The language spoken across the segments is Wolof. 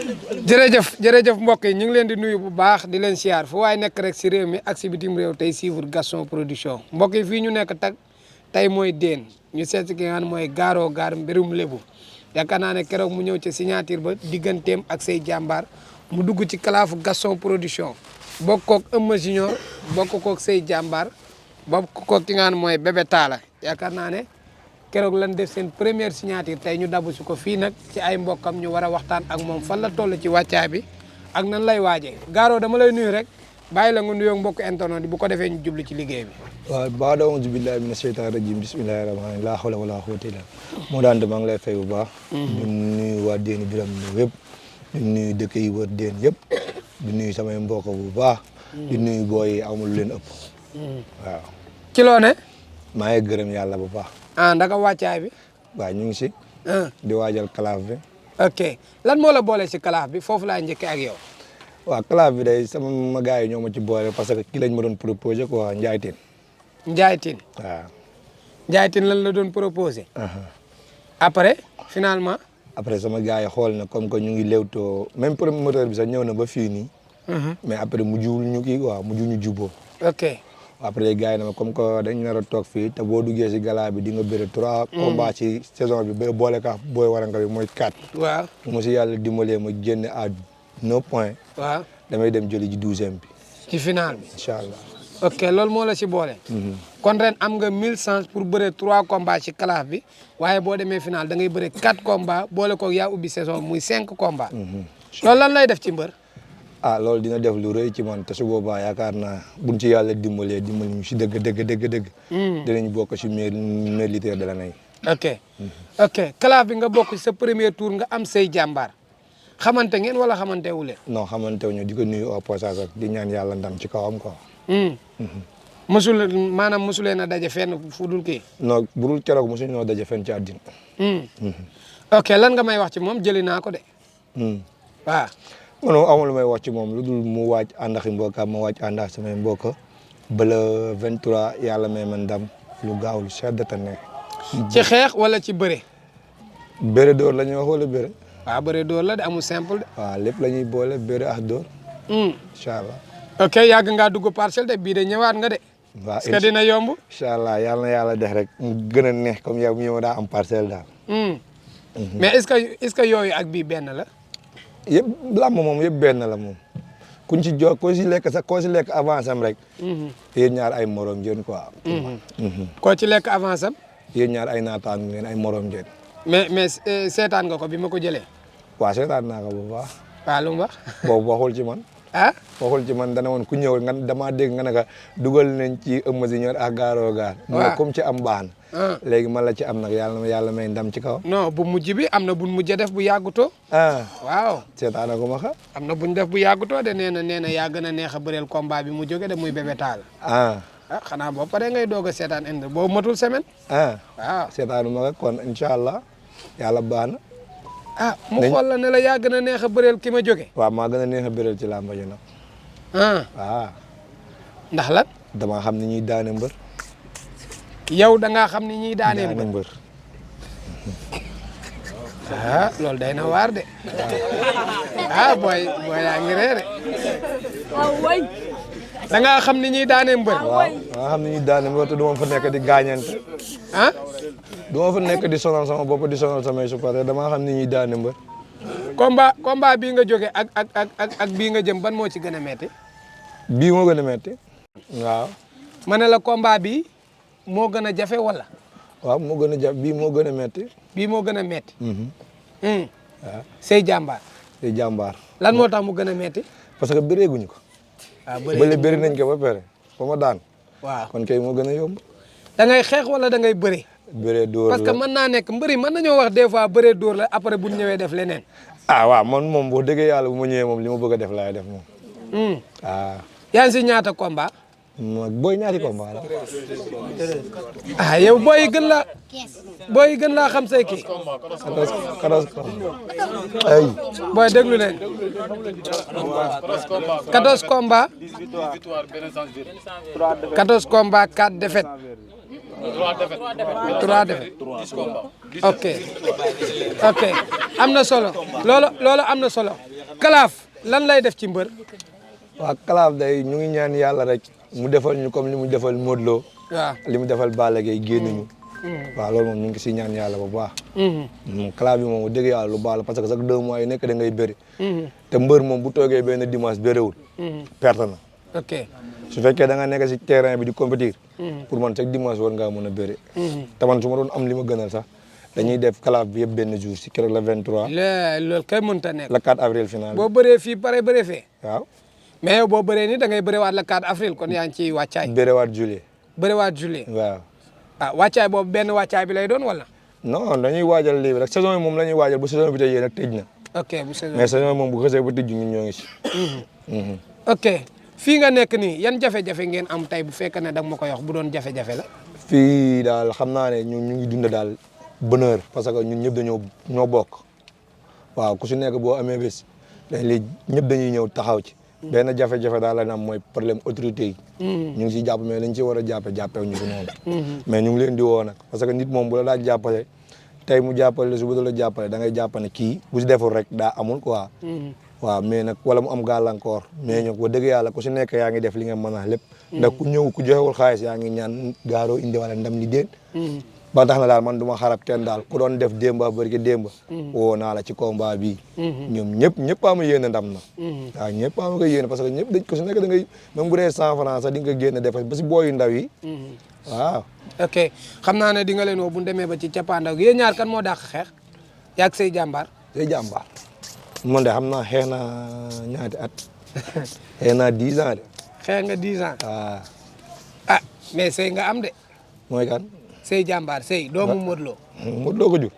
jërëjëf mbokk yi ñu ngi leen di nuyu bu baax di leen siyaar fu waaye nekk rek si réew mi ak si bitim réew tey suivre Gaston Production mbokk yi fii ñu nekk tey mooy Déen ñu seet si ki nga xam mooy Garo Gare mbirum lébu yaakaar naa ne keroog mu ñëw ci signature ba digganteem ak say jàmbaar mu dugg ci kalaafu Gaston Production bokk koog Eumeu Junior bokk koog say jàmbaar bokk koog ki nga xam mooy Bébé Talla yaakaar naa ne keroog lan def seen première signature tey ñu dabu si ko fii nag ci ay mbokkam ñu war a waxtaan ak moom fan la toll ci wàccaay bi ak nan lay waajee Garo dama lay nuyu rek bàyyi la nga nuyoo mbokk internet yi bu ko defee ñu jublu ci liggéey bi. waaw baada auzu billahi mina sheytaani rajim bismillahi rahmaani laa hawla wala quwwata illa moo daan maa ngi lay fay bu baax. di nuyu waa Déen Biram yëpp di nuyu dëkk yi wër Déen yëpp di nuyu samay mbokk bu baax. di nuyu booy yi amul leen ëpp. waaw. ci loo ne. maa ngi gërëm yàlla bu baax. ndaka wàccaay bi. waaw ñu ngi si. di waajal kalaaf bi. ok lan moo la boole si kalaaf bi foofu laa njëkkee ak yow. waaw kalaaf bi day sama gars yi ñoo ma ci boole parce que ki lañ ma doon proposé quoi Ndiaye Tine. Ndiaye Tine. waaw. Ndiaye Tine lan la doon proposé. après finalement. après sama gars yi xool na comme que ñu ngi léewtoo même promoteur bi sax ñëw na ba fii nii. mais après mujjul ñu kii quoi mujj ñu juboo. ok. après gars yi na ma comme que dañ nar a toog fii te boo duggee si gala bi di nga bëri 3 combats ci saison bi ba boole ka booy waranga bi mooy 4. waaw. mu si yàlla dimbalee ma génne à 9 points. waaw damay dem jëli ji 12e bi. ci final bi. incha allah. ok loolu moo la ci boole. kon ren am nga 1000 chance pour bëre 3 combats ci kalaaf bi waaye boo demee final da ngay bëre 4 combats boole koog yaa ubbi saison muy 5 combats. loolu lan lay def ci mbër. ah loolu dina def lu rëy ci man te su boobaa yaakaar naa buñ ci yàlla dimbali ñu si dëgg. dinañ bokk si meilleur lutteur de l'année. ok kalaaf bi nga bokk ci sa premier tour nga am say jàmbaar xamante ngeen wala xamante wu leen. non xamante wu ñu di ko nuyu au passage ak di ñaan yàlla ndam ci kawam quoi. mosuleen a daje fenn fu dul kii. non burul keroog mosuñu noo daje fenn ci àddina. ok lan nga may wax ci moom jëli naa ko de. waaw. man amul lu may wax ci moom lu dul mu waaj ànd ak mbokkam ma waaj ànd ak samay mbokk ba le 23 yàlla may man ndam lu gaaw lu sedd te nekk. ci xeex wala ci bëre. bëre door la ñuy wax wala bëre. waaw bëre door la de amul simple de. waaw lépp la ñuy boole bëre ak door. incha allah. ok yàgg ngaa dugg parcelle de bii de ñëwaat nga de. waaw est-ce que dina yomb. incha allah yàlla na yàlla def rek mu gën a neex comme yow mi daa am parcelle daal. mais est-ce que yooyu ak bii benn la. yëpp làmb moom yëpp benn la moom kuñ ci jox koo si lekk sax koo si lekk avance am rek. yéen ñaar ay morom ngeen quoi. koo ci lekk avance am. yéen ñaar ay naataango ngeen ay morom ngeen. mais seetaan nga ko bi ma ko jëlee. waaw seetaan naa ko bu baax. waaw lu mu wax. boobu waxul ci man. waxul ci man dana woon ku ñëw nga damaa dégg nga ne ka dugal nañ ci Eumeu Junior ak Garo Gare. waaw comme ci am baax na. léegi man la ci am nag yàlla may ndam ci kaw. non bu mujj bi am na buñ mujj def bu yàggutoo. waaw. seetaan na ko ma xa. am na buñ def bu yàggutoo de nee na yaa gën a neex a bëreel combat bi mu jóge de muy Bébé Talla. xanaa boo paree ngay doog a seetaan indi boobu matul semaine. waaw seetaanu ma kon incha allah yàlla baax na. mu xool la ne la yaa gën a neex a bëreel ki ma jóge. waaw maa gën a neex a bëreel ci làmb ji nag. waaw. ndax lan. damaa xam ni ñuy daane mbër. yow da ngaa xam ni ñuy daane mbër. loolu day na waar de. booy yaa ngi reere. da ngaa xam ni ñuy daane mbër. waaw da nga xam ni ñuy daane mbër te du ma fa nekk di gaañante. du ma fa nekk di sonal sama bopp di sonal samay supporter damaa xam ni ñuy daane mbër. combat bii nga jóge ak bii nga jëm ban moo ci gën a metti. bii moo gën a metti. waaw. ma ne la combat bi moo gën a jafe wala. waaw moo gën a jafe bii moo gën a metti. bii moo gën a metti. waaw. say jàmbaar. say jàmbaar. lan moo tax mu gën a metti. parce que bëreeguñu ko. bëri nañ ko ba pare ba ma daan. waaw kon kay moo gën a yomb. da ngay xeex wala da ngay bëre. bëree dóor la parce que mën naa nekk mbëri mën nañoo wax des fois bëree dóor la après bu ñu ñëwee def leneen. waaw man moom boo déggee yàlla bu ma ñëwee moom li ma bëgg a def laay def moom. yaa ngi si ñaata combat. booy ñaati combat la. yow booy gën laa xam say kii. 14 ay. booy déglu leen. 14 combat. 14 combat 4 défaites. 3 défaites. ok am na solo loolu am na solo Kalaaf lan lay def ci mbër. waaw Kalaaf day ñu ngi ñaan yàlla rek mu defal ñu comme li mu defal Modou Lo. waaw li mu defal Balla Gaye génn ñu. waaw loolu moom ñu ngi si ñaan yàlla bu baax. Kalaaf bi moom bu dëgg yàlla lu baax la parce que chaque 2 mois yi nekk da ngay bëri. te mbër moom bu toogee benn dimanche bëriwul. perte na. ok su fekkee da nga nekk si terrain bi di compétir. pour man chaque dimanche war ngaa mën a bëri. te man su ma doon am li ma gënal sax dañuy def Kalaaf bi yëpp benn jour si keroog la 23. loolu kay mënta nekk. la 4 avril final. boo bëree fii pare bëree fee. waaw. mais yow boo bëree ni da ngay bëriwaat le 4 avril kon yaa ngi ciy wàccaay. bëriwaat juillet. bëriwaat juillet. waaw. ah wàccaay boobu benn wàccaay bi lay doon wala. non dañuy waajal lii rek saison yi moom la ñuy waajal bu saison bi tey yéen a tëj na. ok bu saison mais saison moom bu xasee ba tëj ñun ñoo ngi si. ok fii nga nekk nii yan jafe-jafe ngeen am tey bu fekkee ne da nga ma koy wax bu doon jafe-jafe la. fii daal xam naa ne ñu ngi dund daal bonheur parce que ñun ñëpp ñoo bokk. waaw ku si nekk boo amee bés dañ li ñëpp dañuy ñëw taxaw ci. benn jafe-jafe daal la am mooy problème autorité yi. ñu ngi siy jàpp mais dañ ci war a jàppee ñu ko noonu. mais ñu ngi leen di woo nag parce que nit moom bu la daa jàppale tey mu jàppale la suba da la jàppale da ngay jàpp ne kii bu si deful rek daa amul quoi. waaw mais nag wala mu am gàllankoor mais ñoo ko dëgg yàlla ku si nekk yaa ngi def li nga mën a lépp. ndax ku ñëw ku joxewul xaalis yaa ngi ñaan gaaroo indi wala ndam li déet. ba tax na daal man du ma xarab kenn daal ku doon def démba barki démba. woo naa la ci combat bii. ñoom ñëpp ama yéene ndam na. waaw ñëpp ama ko yéene parce que ñëpp dañ ko si nekk da ngay même bu dee 100 francs sax di nga ko génne def ba si booyu ndaw yi. waaw. ok xam naa ne di nga leen woo bu ñu demee ba ci cappaandaw gi yéen ñaar kan moo dàq xeex yaag say jàmbaar. say jàmbaar. man de xam naa xeex na ñaati at. xeex naa 10 ans de. xeex nga 10 ans. waaw. ah mais sëy nga am de. mooy kan. sëy jàmbaar sëy doomu Modou Lo. Modou Lo ko jur.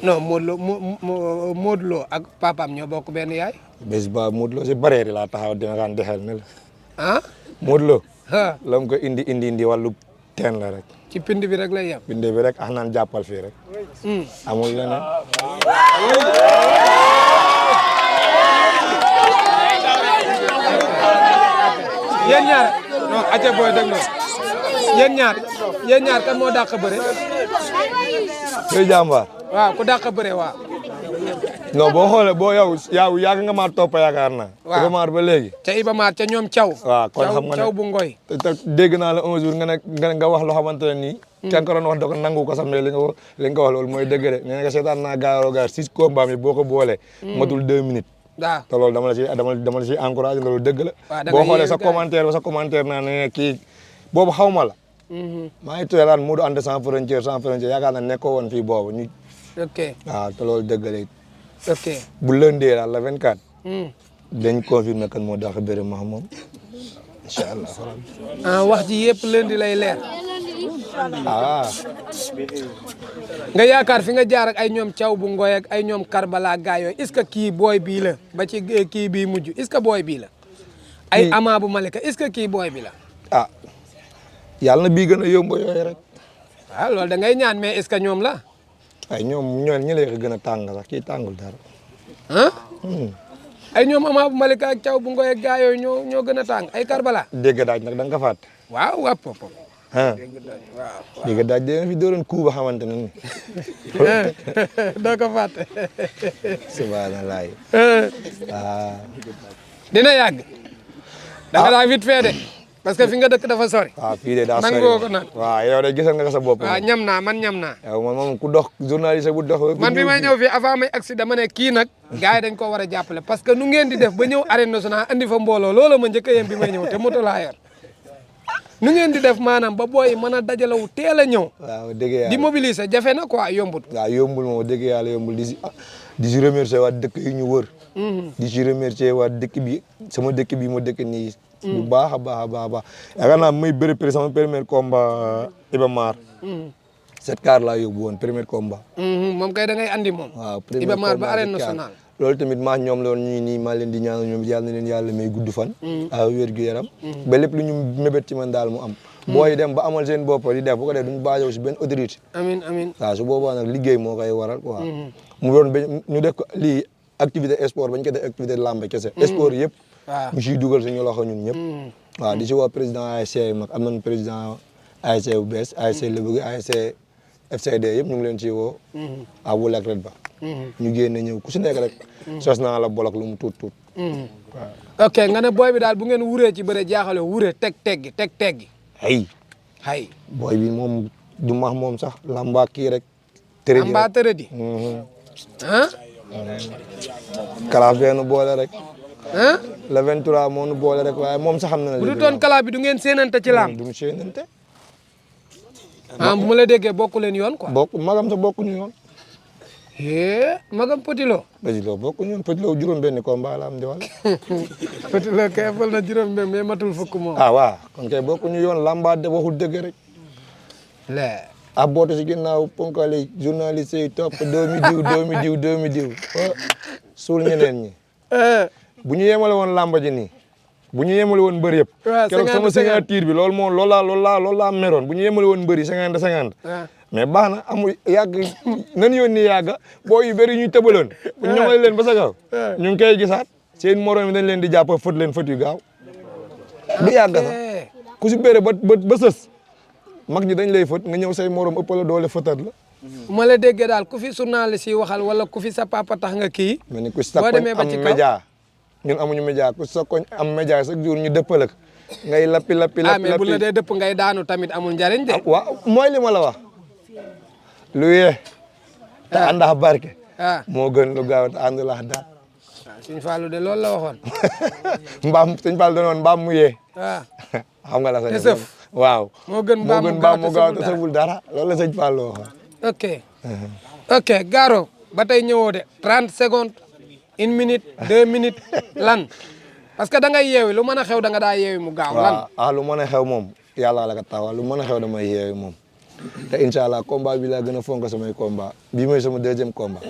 non Modou Lo ak papaam ñoo bokk benn yaay. bés ba Modou Lo si bareeri laa taxaw dina kaan dexel ne la. ah. Modou Lo. ah la mu ko indi wàllu teen la rek. ci pind bi rek lay yem. pind bi rek ax naan jàppal fii rek. amul leneen. yéen ñaar non aca booy dégg nga yéen ñaar kan moo dàq bëre. say jàmbaar. waaw ku dàq bëre waaw. non boo xoolee boo yow yàgg nga maa topp yaakaar naa. waaw Iba Mar ba léegi. ca Iba Mar ca ñoom Thiaw. waaw kon xam nga ne Thiaw bu Ngoy. te dégg naa la un jour nga wax loo xamante ne nii. kenn ko doon wax da ko nangu ko sax mais li nga wax loolu mooy dëgg de nee nga seetaan naa gaaroo gaar 6 combats mi boo ko boolee. matul 2 minutes. waaw te loolu dama la ciy encouragé loolu dëgg la. waaw boo xoolee sa commentaire naa ne kii boobu xaw ma la. maa ngi tuddee daan Modou Anta sans frontière yaakaar naa nekkoo woon fii boobu ñu. ok waaw te loolu dëgg la it. ok bu lëndee daal la 24. dañ confirmer kan moo dàq bëre ma moom incha allah. wax ji yëpp lundi lay leer. ah. nga yaakaar fi nga jaar ak ay ñoom Thiaw bu Ngoy ak ay ñoom Karbala gaa yooyu est-ce que kii booy bii la ba ci kii bii mujj est-ce que booy bii la. ay Ama bu Malika est-ce que kii booy bi la. ah yàlla na bii gën a yomb yooyu rek. waaw loolu da ngay ñaan mais est-ce que ñoom la. ay ñoom ñi lay gën a tàng sax kii tàngul dara. ah. ay ñoom Ama bu Malika ak Thiaw bu Ngoy ak gaa yooyu ñoo gën a tàng ay Karbala. dégg daaj nag da nga ko fàtte. waaw waaw pop. ah dégg daaj dina fi dooroon kuu ba xamante ne nii. doo ko fàtte. subhanallah. dina yàgg. da nga daa vite fait de. parce que fi nga dëkk dafa sori. waaw fii de daa sori nangoo ko nag. waaw yow de gisal nga ko sa bopp. waaw ñam naa man ñam naa. yow moom ku dox journaliste bu dox. man bi may ñëw fii avant may accident dama ne kii nag. gars yi dañ ko war a jàppale parce que nu ngeen di def ba ñëw arène nationale andi fa mbooloo loola ma njëkk a yem bi may ñëw te moto laa yor. nu ngeen di def maanaam ba booy mën a dajalewu teel a ñëw. waaw dëgg yàlla di mobiliser jafe na quoi yombut. waaw yombul moom dëgg yàlla yombul di si remercier waa dëkk yi ñu wër. di si remercier waa dëkk bi sama dëkk bi ma dëkk nii. bu baax a baax a baax a baax yaakaar naa may bëri sama premier combat Iba Mar. 7 car laa yóbbu woon premier combat. moom kay da ngay andi moom. waaw premier Iba Mar combat ba arène nationale. loolu tamit maa ñoom la woon ñii nii maa leen di ñaanal ñoom yàlla na leen yàlla may gudd fan. a wér gu yaram. ba lépp lu ñu mébét ci man daal mu am. booy dem ba amal seen bopp di def bu ko def duñu basé wu si benn autorité. amiin amiin. waaw su boobaa nag liggéey moo koy waral quoi. mu doon ba ñu def ko lii activité sport bañ ko def activité lamb kese. sport yëpp. waaw mu siy dugal suñu loxo ñun ñëpp. waaw di si woo président ASC mag am nañu président ASC bu bees ASC Lebougui ASC FCD yëpp ñu ngi leen ciy woo. Abu Lak Red Ba. ñu génne ñëw ku si nekk rek. sos naa la bolok lu mu tuut. waaw. ok nga ne booy bi daal bu ngeen wuree ci bëre jaaxale wure teggi. hay. booy bi moom du max moom sax lamba kii rek. tërëdi rek lamba tërëdi. ah. kalaaf benn boole rek. le 23 moo nu boole rek waaye moom sax xam na ne. bu du doon kalaaf bi du ngeen séenante ci lamb. du mu séenante. bu ma la déggee bokku leen yoon quoi. magam sax bokkuñu yoon. magam Petit Lo. Petit Lo bokkuñu yoon Petit Lo juróom-benn combat la am di wala. Petit Lo kay fal na juróom-benn mais matul fukk moom. waaw kon kay bokkuñu yoon lamba de waxul dëgg rek. boote si ginnaaw ponkali journaliste yi topp doomi diw suul ñeneen ñi. bu ñu yemale woon lamba ji nii bu ñu yemale woon mbër yëpp. keroog sama signature bi loolu laa meroon bu ñu yemale woon mbër yi 50-50. mais baax na amul yàgg nan yónni yàgg boo yu bëri ñuy tëbaloon. bu ñu ñëwalee leen ba sa kaw. ñu ngi koy gisaat seen morom yi dañ leen di jàpp fët leen fët yu gaaw. du yàgg sax ku si bëre ba sës. mag ñi dañ lay fët nga ñëw say morom ëppala doole fëtat la. ma la déggee daal ku fi journaliste yi waxal wala ku fi sa papa tax nga kii. mais ni ku si sa koñ am média ñun amuñu média ku si sa koñ am média chaque jour ñu dëppal ak ngay lappi. mais bu la dee dëpp ngay daanu tamit amul njariñ de. waaw mooy li ma la wax. lu yee. te àndax barke. moo gën lu gaaw te ànd laax daal. Sëñ Fallou de loolu la waxoon. Sëñ Fallou da noon mbaam mu yee. xam nga la sa te sëf. waaw moo gën mbaam mu gaaw te sëful dara loolu la sëñ Fallou waxoon. ok Garo ba tey ñëwoo de 30 secondes 1 minute 2 minutes lan parce que da ngay yeewi lu mën a xew da nga daa yeewi mu gaaw lan. lu mën a xew moom yàlla la ko taxawal lu mën a xew damay yeewi moom te incha allah combat bi laa gën a fonk samay combat bii mooy sama deuxième combat.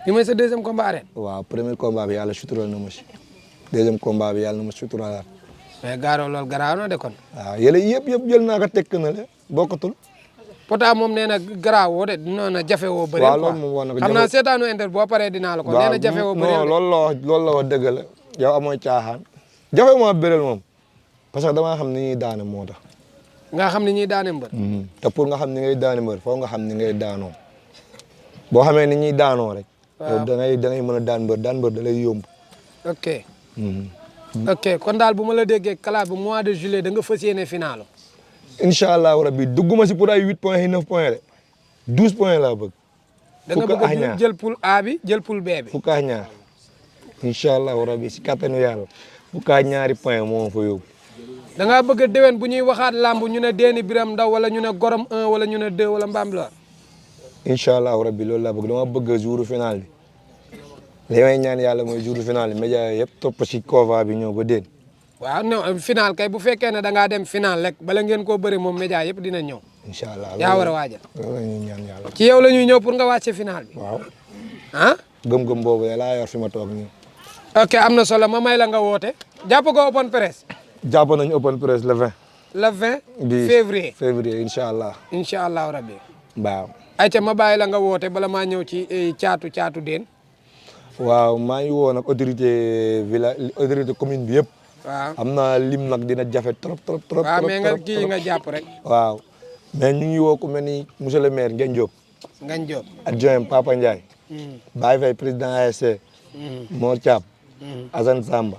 bi mooy sa deuxième combat arène. waaw premier combat bi yàlla sutural na ma si deuxième combat bi yàlla na ma suturalaat. mais Garo loolu garaaw na de kon. waaw yële yëpp jël naa ko tekk na le bokkatul. Pota moom nee na garaawoo de dina na jafe woo bëri. waaw loolu moom wax na ko xam naa seetaanu inter boo paree dinaa la ko. nee na jafe woo bëri non loolu la wax dëgg la yow amoo caaxaan. jafe moo bëral moom parce que damaa xam ni ñuy daane moo tax. nga xam ni ñuy daane mbër. te pour nga xam ni ngay daane mbër foo nga xam ni ngay daanoo boo xamee ni ñuy daanoo rek. waaw da ngay mën a daan mbër da lay yomb. ok kon daal bu ma la déggee kala bi mois de juillet da nga fas yéene final. incha allahu rabi dugguma si pour ay 8 points yi 9 points de 12 points laa bëgg. da nga bëgg a jël poule A bi jël poule B bi. fukk ak ñaar incha allahu rabi si kattanu yàlla fukk ak ñaari points moo fa yóbbu. da ngaa bëgg a déwén bu ñuy waxaat làmb ñu ne Déni Biram Ndaw wala ñu ne Gorom 1 wala ñu ne 2 wala Mbambilor. incha allahu rabi loolu laa bëgg dama bëgg jour final bi. li may ñaan yàlla mooy jour final bi média yëpp topp si convoi bi ñëw ba déen. waaw non final kay bu fekkee ne da ngaa dem final rek bala ngeen koo bëri moom média yëpp dina ñëw. incha allah yaa war a waajal. loolu la ñuy ñaan yàlla. ci yow la ñuy ñëw pour nga wàcce final bi. waaw. gëm-gëm boobu laa yor fi ma toog nii. ok am na solo ma may la nga woote. jàpp ko open press. jàpp nañu open press le 20. le 20. février février incha allah. incha allah rabbi. waaw. ayca ma bàyyi la nga woote bala maa ñëw ci caatu Déen. waaw maa ngi woo nag autorité commune bi yëpp. waaw am na lim nag dina jafe trop. waaw mais nga kii nga jàpp rek. waaw mais ñu ngi woo ku mel ni monsieur le maire Ngagne Diop. Ngagne Diop. adjoint Papa Ndiaye. Baye Faye président ASC. Mor Thiam. Assane Samba.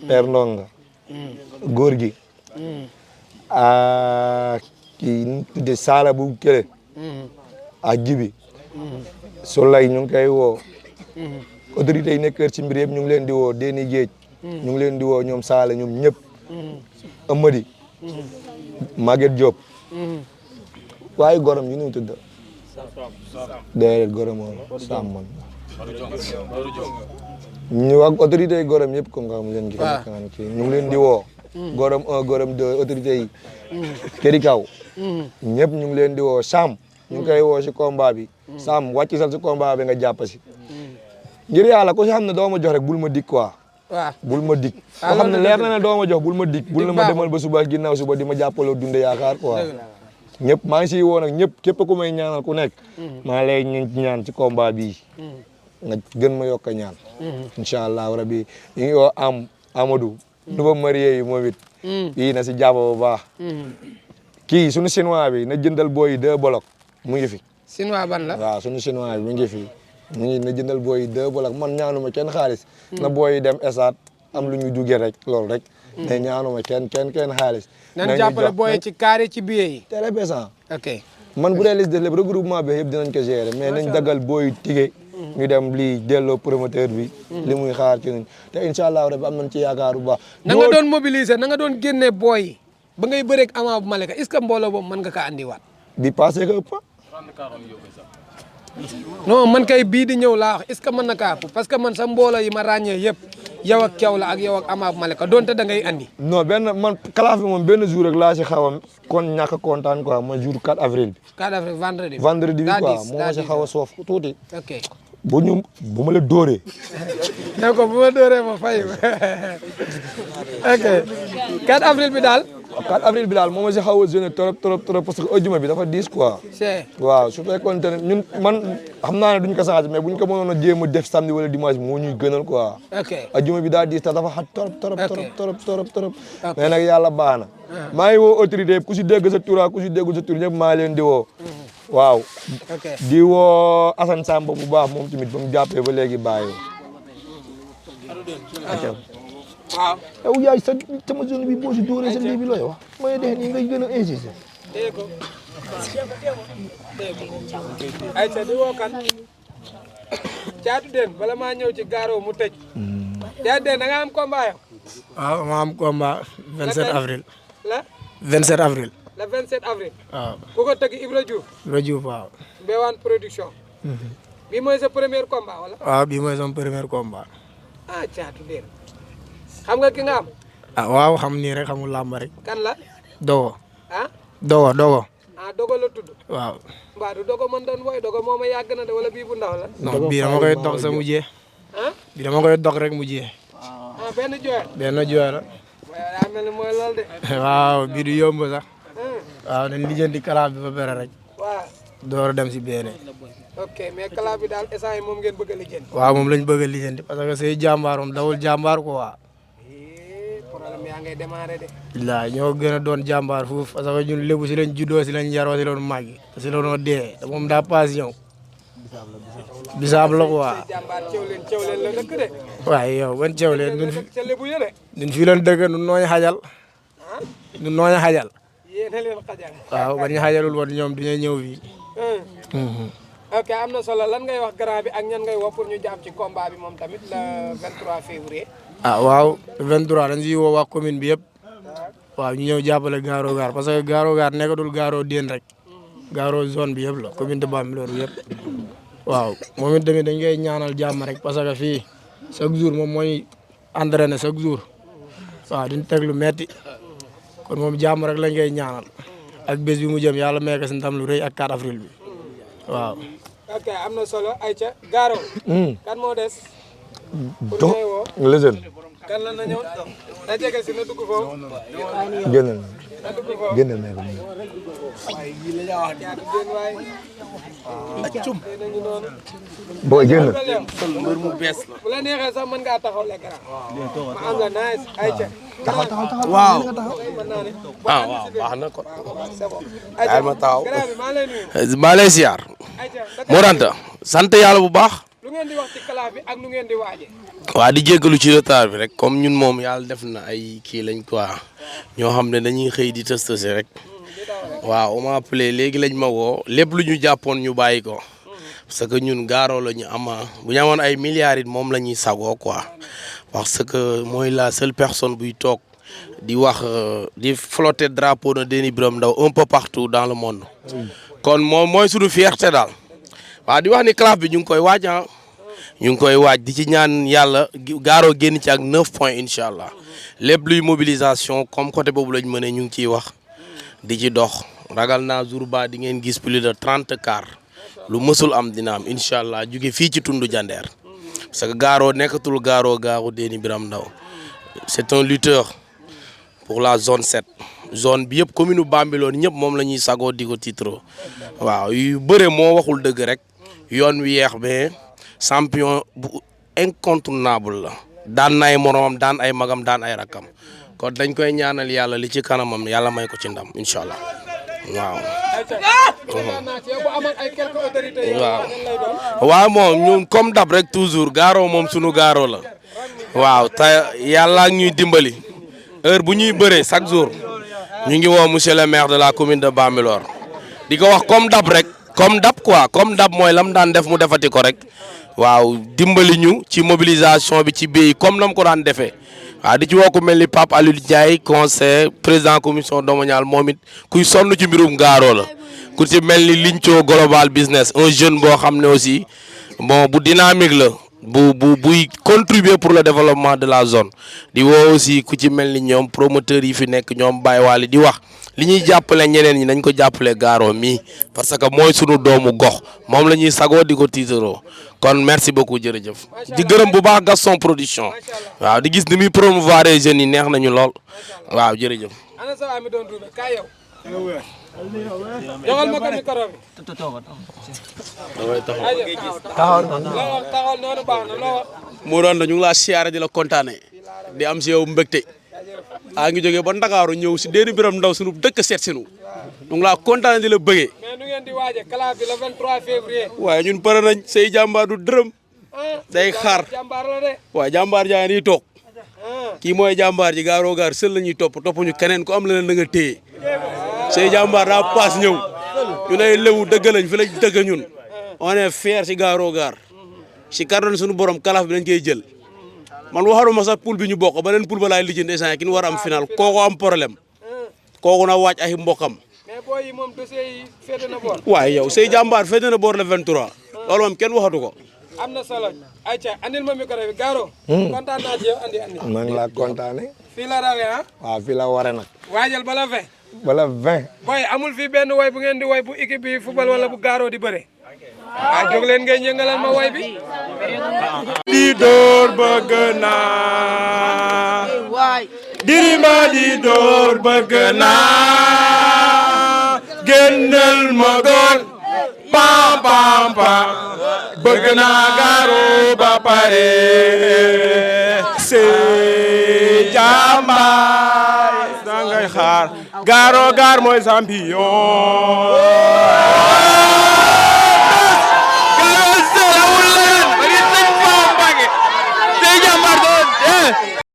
Père Ndonga. góor gi. kii nu tuddee Sala bu Kele. ak Jibi. Soulay ñu ngi koy woo. autorités yi nekk ci mbir yëpp ñu ngi leen di woo Déni Géej. ñu ngi leen di woo ñoom Sala ñoom ñëpp. Amady. Maguette Diop. waaye gorom ñu nu mu tudd. déedéet gorom moom Sam man. ñu ak autorités yi gorom yëpp comme nga xam leen. ñu ngi leen di woo. gorom 1 gorom 2 autorités yi. Këri Kaw. ñëpp ñu ngi leen di woo Sam. ñu ngi koy woo si combat bi. Sam wàcc sal si combat bi nga jàpp si. ngir yàlla ku si xam ne doo ma jox rek bul ma dig quoi. waaw bul ma dig. ko xam ne leer na ne doo ma jox bul ma dig. bul na ma demal ba suba ginnaaw suba di ma jàppaloo dunde yaakaar quoi. ñëpp maa ngi siy woo nag ñëpp képp ku may ñaanal ku nekk. maa lay ñaan ci combat bii. nga gën ma yokk a ñaan. incha allah rabi ñu ngi woo Amadou. nouveau marié yi moom it. yii na si jàpp bu baax. kii suñu chinois bi na jëndal booy 2 bolok. mu ngi fi. chinois ban la. waaw suñu chinois bi mu ngi fi ñu ngi na jëndal booy yi 2 bolok man ñaanuma kenn xaalis. na booy yi dem esaat am lu ñu duggee rek loolu rek. mais ñaanuma kenn xaalis. nañ jàppale booy ci carré ci billet yi. très bien. ok man bu dee liste de lépp regroupement bi yëpp dinañ ko gérer mais nañ daggal booy tige. ñu dem lii delloo promoteur bi. li muy xaar ci ñun te incha allah rabi am nañ ci yaakaar bu baax. na nga doon mobiliser na nga doon génne booy yi ba ngay bëreeg Ama bu Malika est-ce que mbooloo boobu mën nga kaa andiwaat. bi passé ko ëpp. non man kay bii di ñëw laa wax est-ce que mën na kaa ëpp parce que man sa mbooloo yi ma ràññee yëpp yow ak Thiaw la ak yow ak Ama bu Malika donte da ngay andi. non man kalaaf bi moom benn jour rek laa si xaw a kon ñàkk a kontaan quoi mooy jour 4 avril bi. 4 avril vendredi. vendredi bi quoi moo ma si xaw a soof tuuti. ok bu ma la dóoree. ne ko bu ma dóoree ma fay ok 4 avril bi daal. 4 avril bi daal moo ma si xaw a gêné trop parce que ojjuma bi dafa diis quoi. c'est waaw su fekkoon te ne ñun man xam naa ne duñ ko changé mais buñ ko mënoon a jéem a def samedi wala dimanche moo ñuy gënal quoi. ok ojjuma bi daal diis te dafa xat trop. mais nag yàlla baax na. maa ngi woo autorité ku si dégg sa tur ku si déggul sa tur ñëpp maa leen di woo. waaw. di woo Assane Samba bu baax moom tamit ba mu jàppee ba léegi bàyyi. waaw. yow yaay sama zone bi boo si dóoree sa lii bi looy wax mooy dee nii ngay gën a insister. dégg ko ayca di woo kan Thiatou Déne bala maa ñëw ci Garo mu tëj. Thiatou Déne da nga am combat yow. waaw ma am combat 27 avril. la 27 avril. le 27 avril. waaw ku ko tëgg Ibra Diouf. Ibra Diouf waaw. Mbewaan production. bii mooy sa premier combat wala. waaw bii mooy sama premier combat. ah Thiatou Déne xam nga ki nga am. ah waaw xam nii rek xamul làmb rek. kan la. Dogo. ah. Dogo. ah Dogo la tudd. waaw. mbaa du Dogo man doon booy Dogo moom a yàgg na de wala bii bu ndaw la. non bii dama koy dox sa mujjee. ah. bii dama koy dox rek mujjee. ah benn jooyal. benn jooy la. waaye daa mel ni mooy lool de. waaw bii du yomb sax. waaw dañ lijjanti kalaaf bi ba pare rek. waaw. door a dem si benn. ok mais kalaaf bi daal instant yi moom ngeen bëgg a lijjanti. waaw moom lañ bëgg a lijjanti parce que say jàmbaar moom dawul jàmbaar ko waa. problème yaa ngay démarré de. bilaay ñoo gën a doon jàmbaar foofu parce que ñun lébu si lañ juddoo si lañ yaroo si lañ màggi te si lañoo dee te moom daa paas ñëw. bisaab la ko waa. jàmbaar cew leen la dëkk de. waaye yow ban cew leen ca lébu yële. ñun fii leen dëkk nun nooñu xajal. nun nooñu xajal. yéen a leen xajal. waaw ba ñu xajalul woon ñoom duñu ñëw fii. ok am na solo lan ngay wax grand bi ak ñan ngay wax pour ñu jàpp ci combat bi moom tamit le 23 février. ah waaw le 23 dañ siy woo waa commune bi yëpp. waaw ñu ñëw jàppale Garo Gare parce que Garo Gare nekkatul Garo Déne rek. Garo zone bi yëpp la commune de Bambilor bi yëpp. waaw moom it tamit dañ koy ñaanal jàmm rek parce que fii chaque jour moom mooy entraîné chaque jour. waaw diñ teg lu metti kon moom jàmm rek lañ koy ñaanal. ak bés bi mu jëm yàlla may ko si ndam lu rëy ak 4 avril bi waaw. ok am na solo ayca Garo. kan moo des. do lesen. kan la na ñëw na jege si na dugg foofu. génnal na dugg foofu. génnal na ko waaye yii la ñuy wax Thiatou Déne waaye. acum nañu noonu. booy génnal. mbir mu bees la. bu la neexee sax mën ngaa taxaw l'écran. ma am la nice ayca. taxaw waaw. mën naa ne. waaw baax na ko. c'est bon. daal ma taxaw. grand bi maa lay nuyu. maa lay siyaar. ayca Moranta sant yàlla bu baax. lu ngeen di wax ci kalaaf bi ak nu ngeen di waaje. waa di jéggalu ci retard bi rek comme ñun moom yàlla def na ay kii lañ quoi ñoo xam ne dañuy xëy di tëstëse rek waaw on m'a appelé léegi lañ ma woo lépp lu ñu jàppoon ñu bàyyi ko parce que ñun Garo la ñu ama bu ñu amoon ay milliards it moom la ñuy sagoo quoi parce que mooy la seule personne buy toog di wax di flotter drapeau de Déni Biram Ndao un peu partout dans le monde kon moom mooy suñu fierté daal waaw di wax ni classe bi ñu ngi koy waaj ñu ngi koy waaj di ci ñaan yàlla Garo génn ci ak 9 points incha allah lépp luy mobilisation comme côté boobu lañ mënee ñu ngi ciy wax di ci dox ragal naa jour ba di ngeen gis plus de 30 cars lu mësul am dina am incha allah jóge fii ci tundu Jandeer parce que Garo nekkatul Garo Déni Biram Ndao c'est un lutteur pour la zone 7 zone bi yëpp commune Bambilor ñëpp moom la ñuy sagoo di ko titre waaw yu bëre moo waxul dëgg rek yoon wi yeex mais champion bu incontournable la daan na ay moromam daan ay magam daan ay rakkam kon dañ koy ñaanal yàlla li ci kanamam yàlla may ko ci ndam incha allah. waaw. waaw. waaw moom ñun comme dab rek toujours gaaro moom sunu gaaro la waaw te yàlla ak ñuy dimbali heure bu ñuy bëree chaque jour ñu ngi woo monsieur le maire de la commune de Bambilor di ko wax comme dab rek comme dab quoi comme dab mooy lam daan def mu defati ko rek waaw dimbali ñu ci mobilisation bi ci béy comme nam ko daan defee waaw di ci woo ku mel ni Pape Alioune Ndiaye conseil président commission domaniale moom it kuy sonn ci mbirum gaaro la ku ci mel ni Linco global business un jeune boo xam ne aussi bon bu dynamique la buy contribuer pour le développement de la zone di woo aussi ku ci mel ni ñoom promoteurs yi fi nekk ñoom Baye Waly di wax li ñuy jàppale ñeneen ñi nañ ko jàppale gaaro mii parce que mooy sunu doomu gox moom la ñuy sagoo di ko tiitaroo kon merci beaucoup jërëjëf di gërëm bu baax Gaston production waaw di gis ni muy promouvoir jeunes yi neex nañu lool waaw jërëjëf. ana sa ami doon Roubé kaay yow. joxal ma ko micro bi. taxawal noonu baax na loo wax. moo doon ñu ngi laa siyaare di la kontaane di am si yow mbégte a ngi jógee ba Ndakaaru ñëw si déedéet biram ndaw sunu dëkk seet sinu ñu ngi laa kontaane di la bëggee. mais nu ngeen di waaje kalaaf bi le 23 février. waaye ñun pare nañ say jàmbaar du dërëm day xaar jàmbaar la de. waaye jàmbaar jaa ngi nii toog kii mooy jàmbaar ji gaaroo gaar sël la ñuy topp ñu keneen ku am leneen da nga téye say jàmbaar daa paas ñëw ñu ne léwu dëgg lañ fi lañ dëgg ñun on est fier si gaaroo gaar si kàddu suñu borom kalaaf bi dañ koy jël man waxaruma sax poule bi ñu bokk beneen poule ba laay lijjanti instant ki ñu war a am final kooku am problème kooku na waaj ay mbokkam. mais booy yi moom dossier yi féete na boor. waaye yow say jàmbaar féete na boor le 23 loolu moom kenn waxatu ko. am na solo ayca andil ma micro bi Garo. kontaan naa ci yow andi. maa ngi laa kontaane. fii la rawee ah. waaw fii la waree nag. waajal bala 20. bala 20. booy amul fii benn woy bu ngeen di woy bu équipe bi football wala bu Garo di bëre. ah jóg leen ngeen yëngalal ma woy bi. di door bëgg naa dirima di door bëgg naa génnal ma góor pam pam pam bëgg naa Garo ba pare c'est jàmbaar da ngay xaar Garo Gare mooy champion